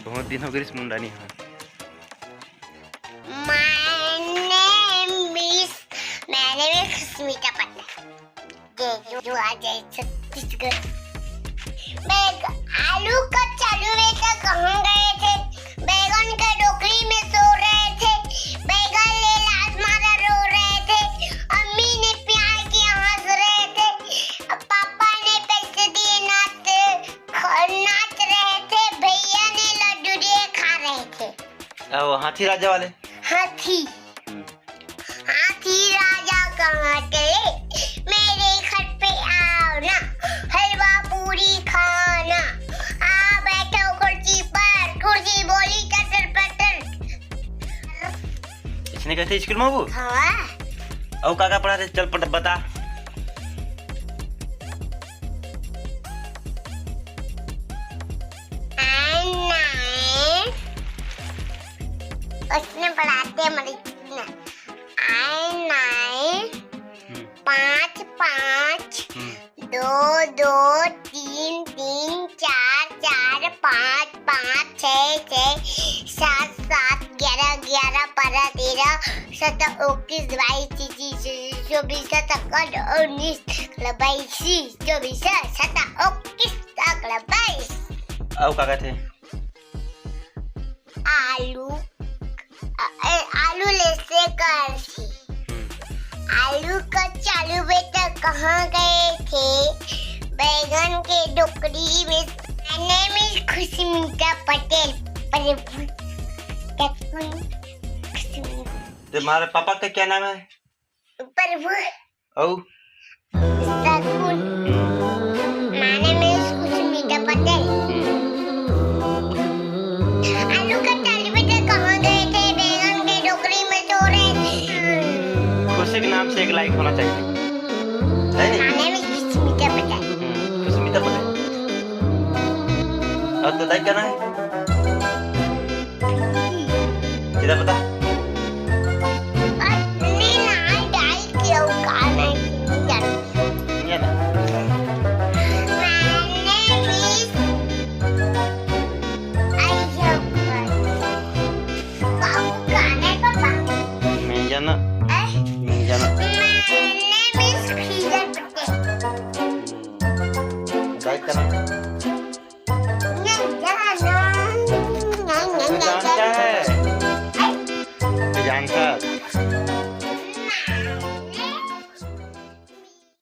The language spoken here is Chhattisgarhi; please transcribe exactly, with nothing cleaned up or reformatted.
बहुत दिन हो गए इस मुंडा नहीं हाँ। My name is, my name is Sushmita Patel. जय जोहार, जय छत्तीसगढ़। बैग-, आलू कचालू बेटा कहाँ गए थे? बैगन के डोकरी में सो रहे थे। बैगन ले लात मारा रो रहे थे। अम्मी ने प्यार किया हंस रहे थे। पापा ने पैसे दिए नाच, नाच रहे थे। भैया ने लड्डू दिए खा रहे थे। ओ, हाथी राजा वाले। हाथी। हाथी राजा कहाँ चले? मेरे घर पे आओ ना, हलवा पूरी खाना। आ बैठो कुर्सी पर, कुर्सी बोली चटर पटर। इसने कहते स्कूल में वो? हाँ। और का का पढ़ा थे? चल पढ़, बता। And nine। उसने पढ़ाते हमारी टीचर ने। And nine। हम्म। पाँच पाँच। हम्म। दो दो, तीन तीन, चार चार, पाँच पाँच, छः छः, सात सात, ग्यारह ग्यारह, बारह तेरह, सत्रह इक्कीस, बाईस तेईस, चौबीस सत्ताईस, अट्ठाईस उन्नीस, बाईस चौबीस, सत्रह इक्कीस तक बाईस। अउ का कथे? आलू, अ, ए, आलू ले से कर थी। हम्म। आलू कचालू बेटा कहाँ गए थे? बैगन के डोकरी में। My name is खुशमिता Patel. प्रभु, प्रभु, खुशमिता। तुम्हारे पापा का क्या नाम है? प्रभु। अउ? शकुन। My name is खुशमिता Patel. आलू कचालू बेटा कहाँ गए थे? बैगन के डोकरी में सो रहे थे। खुशी के नाम से एक लाइक होना चाहिए।